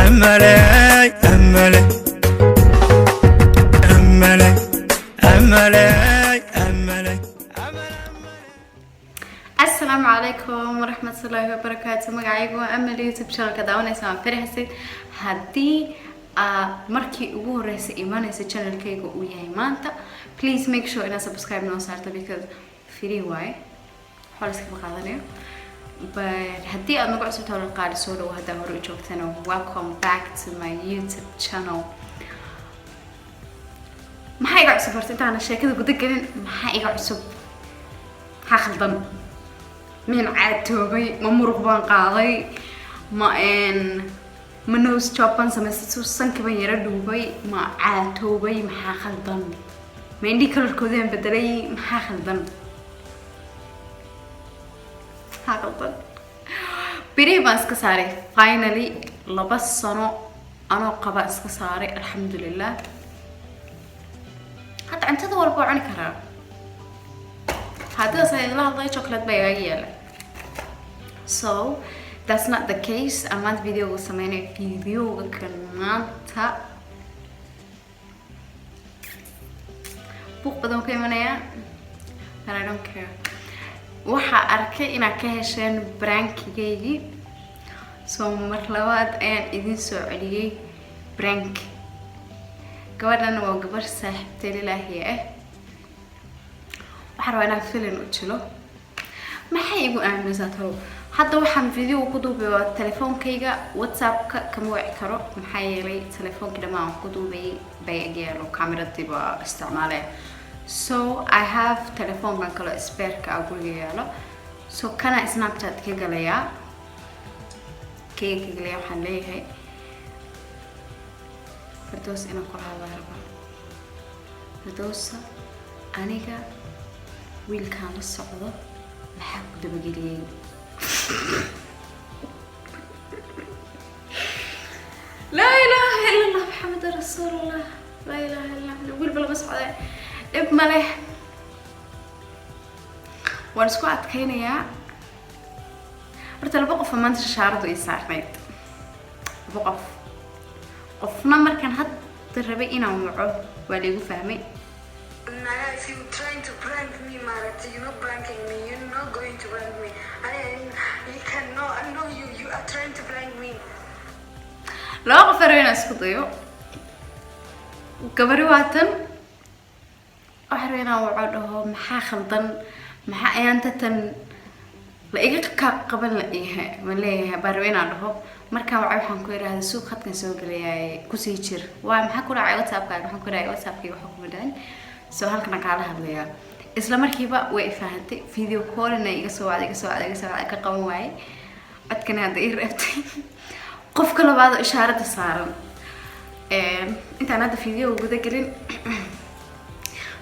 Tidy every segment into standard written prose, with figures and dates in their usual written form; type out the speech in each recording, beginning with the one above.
Amaley, amaley, amaley, amaley, amaley. Asalaamu calaykum waraxmatullaahi wabarakaatu. Magacaygu waa Amal, YouTube channelka daawanaysa waan Farxasid. Haddii aa markii ugu horeysa imanaysa channelkayga uu yahay maanta, please make sure inaad subscribe noo saarto, because free waaye, waxaa la iskama qaadanayo. But haddii aad nagu cusubta, walaal qaali, soo dhawo. Haddaa hore u joogtana, welcome back to my YouTube channel. Maxaa iga cusub horta? Intaana sheekada guda gelin, maxaa iga cusub? Maxaa khaldan? Miyan caatoobay? Ma muruq baan qaaday? Ma n ma nose job baan samaystay? Su sanka baan yara dhuubay? Ma caatoobay? Maxaa khaldan? Ma indhii colorkoodii bedelay? Maxaa khaldan? Maxaa khaldan? Birihii baan iska saaray finally. 2 sano anoo qaba iska saaray, alxamdulilah. Hadda cuntada walba waa cuni karaa. Haddii sa la hadlayo, chocolate baa igaga yaala. So that's not the case. Aan maanta videoga sameynay, videoga kan maanta buuq badan ka imanaya, but I don't care. Waxaa arkay inaad ka hesheen prankigaygii, so mar labaad ayaan idin soo celiyey prank. Gabadhan waa gabar saaxiibtay lilaahi ah. Waxaan rabaa inaan filin u jilo. Maxay igu aaminaysaa talow? Hadda waxaan video ku duubay waa telefoonkayga. WhatsAppka kama wici karo, maxaa yeelay telefoonkii dhammaan aan ku duubayay bay agyaalo, kameradii baa isticmaalee. So I have telefoonkan kaloo spareka ah guriga yaalo, so kana Snapchat ka galayaa, kayga ka galaya. Waxaan leeyahay Firdows inaan kula hadlaa rabaa. Firdowsa, aniga wiilkaan la socdo maxaa ku dabageliyey? Laa ilaaha ila Allah, Maxamed rasuulullah. Laa ilaaha illa Allah. Wiilba lama socday, dhib ma leh, waan isku adkaynayaa. Horta laba qof oo maanta shaaradu ii saarnayd, laba qof. Qofna markaan hadda rabay inaan waco waa laigu fahmay. Naya, if you trying to prank me, Marati, you're not pranking me. You're not going to prank me. I you cannot. I know you. You are trying to prank me. Laba qof rabay inaan isku dayo. Gabari waa tan. Waxaan rabay inaan waco, dhaho maxaa khaldan, maxaa ayaanta tan la iga ka qaban la yahay, ma leeyahay baan rabay inaan dhaho. Markaan wacay, waxaan ku idhaahday, suuq khadkan soo gelayaay, kusii jir. Waa maxaa ku dhacay WhatsAppkaaga? Waxaan ku idhahay WhatsAppkayga waxa kuma dhacin, so halkana kaala hadlayaa. Isla markiiba way ifahantay. Video callina iga soo wacday, iga soo wacday, iga soo wacday, ka qaban waayey. Codkana hadda ii reebtay. Qofka labaad oo ishaarada saaran, intaan hadda video guda gelin,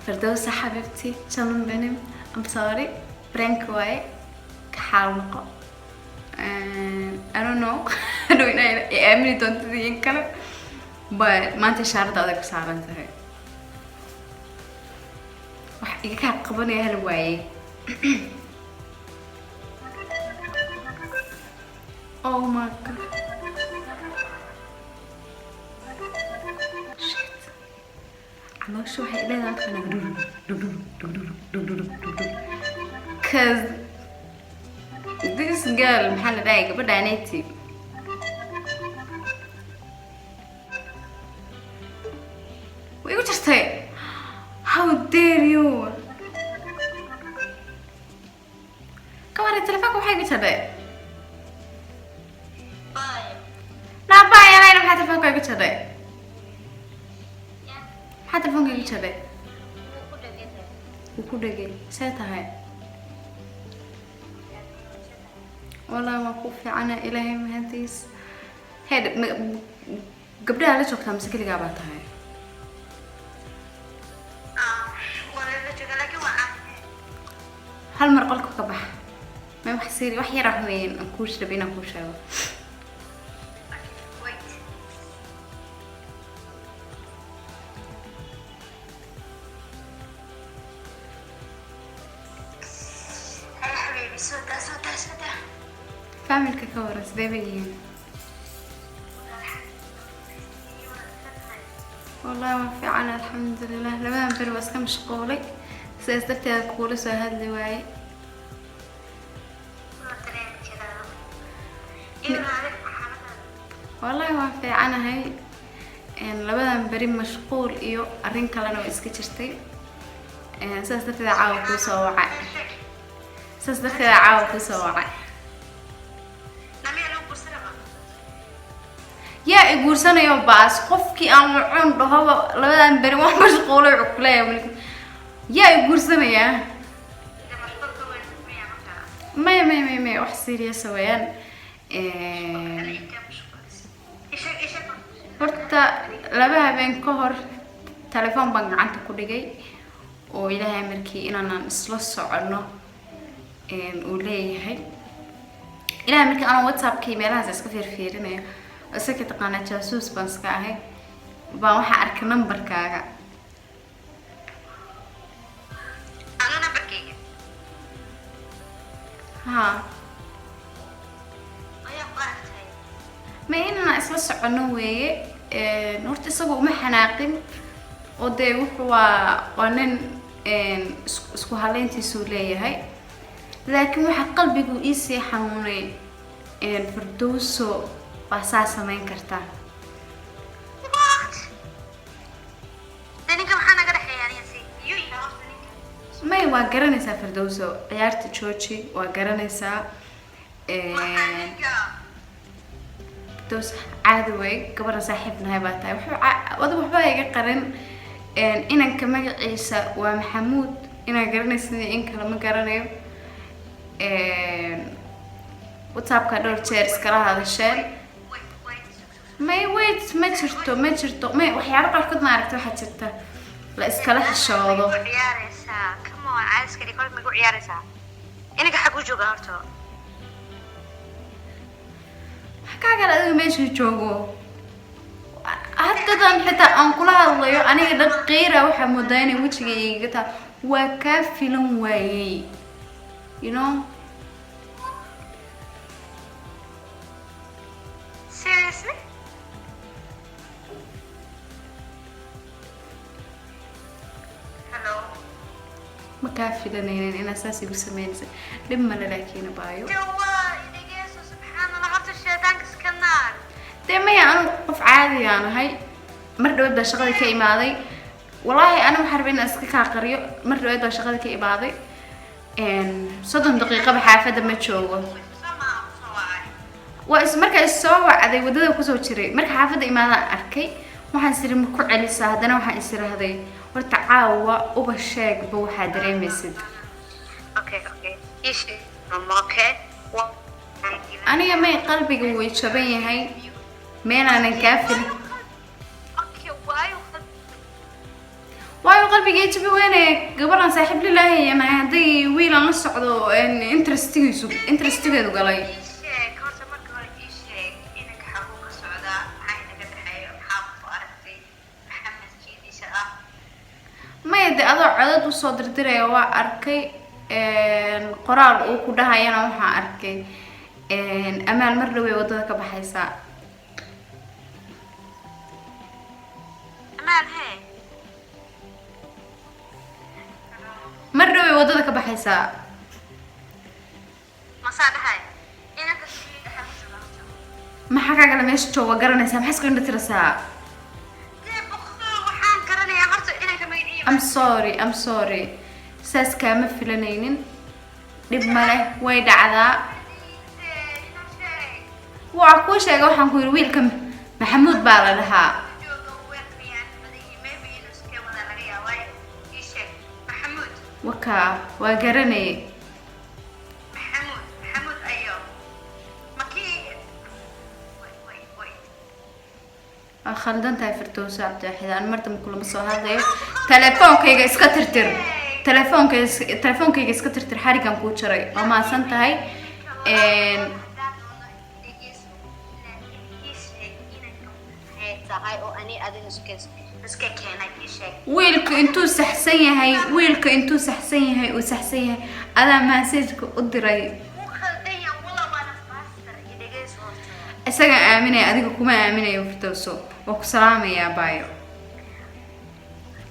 Firdowsa xabiibti, canım benim, I'm sorry, prank waaye, ka xaal noqo. I don't know hadhow inay i aamini doontid iyo in kale, but maanta ishaarada aday ku saaran tahay. Wax iga kaa qabanaya hala waayey. Oh my God, shit. Caloosha waxay leedahay halkan dug dug dug dug dug dug dug, 'cause this girl, maxaa la dhahay, gabadhaaneti way igu jirtay. How dare you? Kawaray telefoonka waxay igu jadhay naabaayanayn. Maxaa telefoonka igu jadhay? Maxaa telefoonka igu jadhay? Wuu ku dhegay. See tahay? Wallahi waa ku fiicana, Ilaahay mahadiis. Heed, gabdhaha la joogtaa mise keligaa baa tahay? Waa la jooga, laakiin waa Hal mar qolka ka bax. Ma wax siri, wax yar ah weyn aan kuu rabay inaan kuu sheego. Wait. Hey حبيبي, soo daa, soo daa, soo daa. Familka ka waran? Sidee bay yihiin? Wallahi waan fiican, alxamdulilah. Labadan beri waa iska mashquulay, sidaas darteeda kuula soo hadli waaye. Waa dareemi jiraa. Iyo adiga, xaaladaada? Wallahi waan fiicanahay. Labadan beri mashquul iyo arrin kalena waa iska jirtay. Sidaas darteeda caawa kuu soo wacay, sidaas darteeda caawa kuu soo wacay. Namiya lagu guursanaba? Yaa i guursanayo? Baas qofkii aan wacon dhahoba labadan beri waan mashquulay, wuxuu kuleeyahay yaa i guursanayaa? Ida mashquulka weyn miya markaa? Maya, maya, maya, maya, wax serious weeyaan. Intee mashquulis? Isheeg, isheeg. Horta 2 habeen ka hor telefoon baan gacanta ku dhigay oo Ilaahay markii inaanan isla soconno uu leeyahay. Ilaahay markii anoo WhatsAppkii meelahaas iska fiirfiirinayo, isaga taqaanaa, jaasuus baan iska ahay, baan waxaa arkay nambarkaaga. Anu nambarkayga? Haa. Ayaa ku aragtay? Ma inaan isla soconno weeye. Horta isagoo uma xanaaqin oo dee wuxuu waa nin isku haleyntiisuu leeyahay, laakiin waxaa qalbigu iisii xanuunay, Firdowso baa saa samayn kartaa. What? De ninka maxaa naga dhexeeya aniga si? Iyuu yahay horta ninka? May, waa garanaysaa Firdowso, ciyaarta jooji, waa garanaysaa. Waxaa ninka? Firdaws, caadi way, gabadha saaxiib nahay baa tahay, waxba adigu waxba iga qarin. Inanka magaciisa waa Maxamuud. Inaa garanaysid iyo in kale ma garanayo. WhatsAppka dhowr jeer iskala hadasheen. Wait, wait, sug, sug, sug. May, wait, ma jirto, ma jirto. May, waxyaabo qaarkood ma aragta, waxaa jirta la iskala xishoodo. Ma igu ciyaaraysaa? Come on, caadiska dhig, ma igu ciyaaraysaa? Inaga xaguu joogaa horta? Maxaa kaa kale adiga meesha joogo? Haddadan xitaa aan kula hadlayo, aniga dhan qiira waxaa moodaa inay wejiga igaga taa. Waa kaa filan waayey. Seriously? Hello? Ma kaa filanaynin inaad saas igu sameynaysa. Dhib male, laakiin baayo. Jawaa, idhegeyso, subxaan Allah, horta shaydaanka iska naar. Dee maya, anu qof caadi aan ahay. Mar dhawaad baa shaqada ka imaaday. Walaahi anu waxaan rabay inaan iska kaa qariyo. Mar dhawaad baa shaqada ka imaaday. 30 daqiiqaba xaafadda ma joogo. Soo maa soo wacay? Waa is markaa is soo wacday, waddada kusoo jiray. Marka xaafadda imaadaan arkay, waxaan isiri ma ku celisaa? Haddana waxaan is iraahday horta caawa uba sheegba waxaa dareemaysid. Okay. Ii sheeg, mama, okay? Aniga may, qalbiga way jaban yahay, meelaanan kaa filin. Okay, waayo? Waayo qalbigay jabi weyne, gabadhan saaxiib lilaahi hadday wiilaan la socdo interestigeedu galay. Ii sheeg horta, marka hore ii sheeg, inanka xaguu ka socdaa? Maxaa inaga dhexeeyo? Maxaa ku aragtay maxamed jeediisa ah? Maya, de adoo codad usoo dirdiraya waa arkay. Qoraal uu ku dhahayana waxaa arkay, Amaal mar dhawey waddada ka baxaysaa. Amaal hee? Mar dhawey waddada ka baxaysaa. Masaa dhahay? Inanka sii dhaxa ku jooga horta? Maxaa kaa gala meesha jooga? Garanaysaa, maxaa isku indha tirasaa? Dee boqol waxaan garanayaa horta inanka magaciisa. I'm sorry, I'm sorry, saas kaama filanaynin. Dhib male, way dhacdaa. Dee inoo sheeg. Waa kuu sheegay, waxaan ku yidhi wiilka Maxamuud baa la dhahaa. Jooga weer miyaan badan yihiin, maybe inuu iska wada laga yaabaa. Ii sheeg, Maxamuud. Wakaa, waa garanayay. Maxamuud, Maxamuud ayo makii? Wait, wait, wait. Waa khaldan tahay Firdowso Cabdiwaxid, aan mar dambe kulama soo hadlayo. Telefoonkayga iska tirtir, telefoonkayga iska tirtir, xarigan kuu jaray. Waa mahadsan tahay. Haddaan doono dhegeyso, laakiin ii sheeg inanka maxay tahay oo ani adiga iska keenay? Ii sheeg. Wiilku intuu saxsan yahay, wiilka intuu saxsan yahay, uu saxsan yahay, adaa messageka u diray. Wuu khaldan yahay wala, waana faster. I dhegeyso horta. Isagaa aaminaya, adiga kuma aaminayo. Firdowso, waa ku salaamayaa, baayo.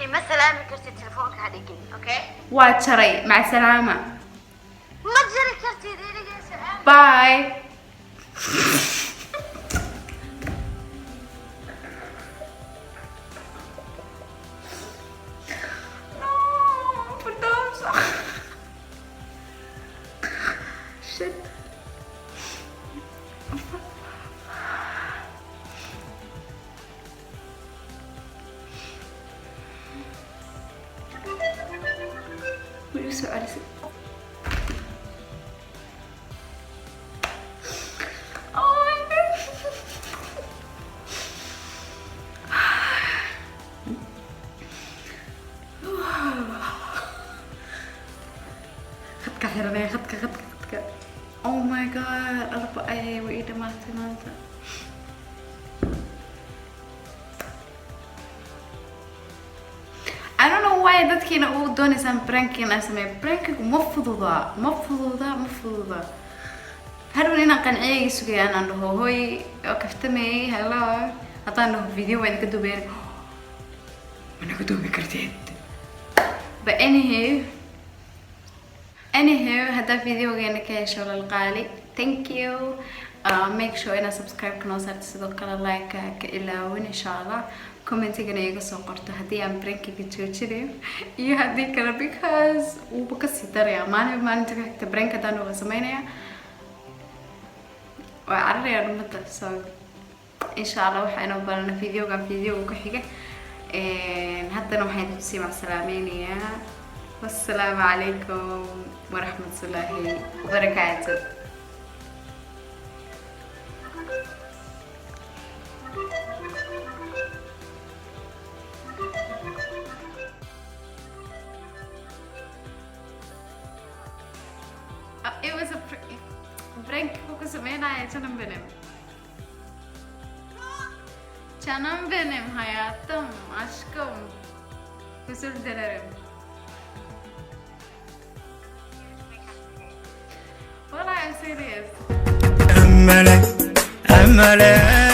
Ima salaami kartid, telefoonka ha dhigin, okay? Waa jaray, maca salaama. Ma jiri kartid, iligeysa. Bye. No, Firdaus. Shit. Way igu soo celisay. Oh my God. Khadka xiranaya, khadka, khadka, khadka. Oh my God, arba ayay way ii dhamaatay maanta. I don't know why dadkiina u doonaysaan pranking aan sameeyo. Prankigu ma fududa, ma fududa, ma fududa. Hadhown inaan qanciyayga sugaya, inaan dhaho hoy oo kaftamayay, hello. Haddaan dhaho video waan idinka duubayn, mana ku duubi kartid. But anywho, haddaa videogeena ka hesho, lalqaali, thank you. Make sure inaad subscribe-ka noo saarto, sidoo kale like ka ilaawin. Insha Allah commentigana iga soo qorto haddii aan prankiga joojinayo iyo haddii kale, because wuuba kasii daraya maalin maalinta ka xigta. Prank haddaan uga sameynaya, waa cararayaan ummadda. So insha Allah waxaa inoo barana videogan videoga ku xiga. Haddana waxaan idinku sii macsalaamaynayaa. Wassalaamu calaykum waraxmatullaahi wabarakaatu. It was a prank ku sameynaya. Canım benim. Canım benim, hayatım, aşkım. Özür dilerim. Well, I'm serious. Amalay, amalay.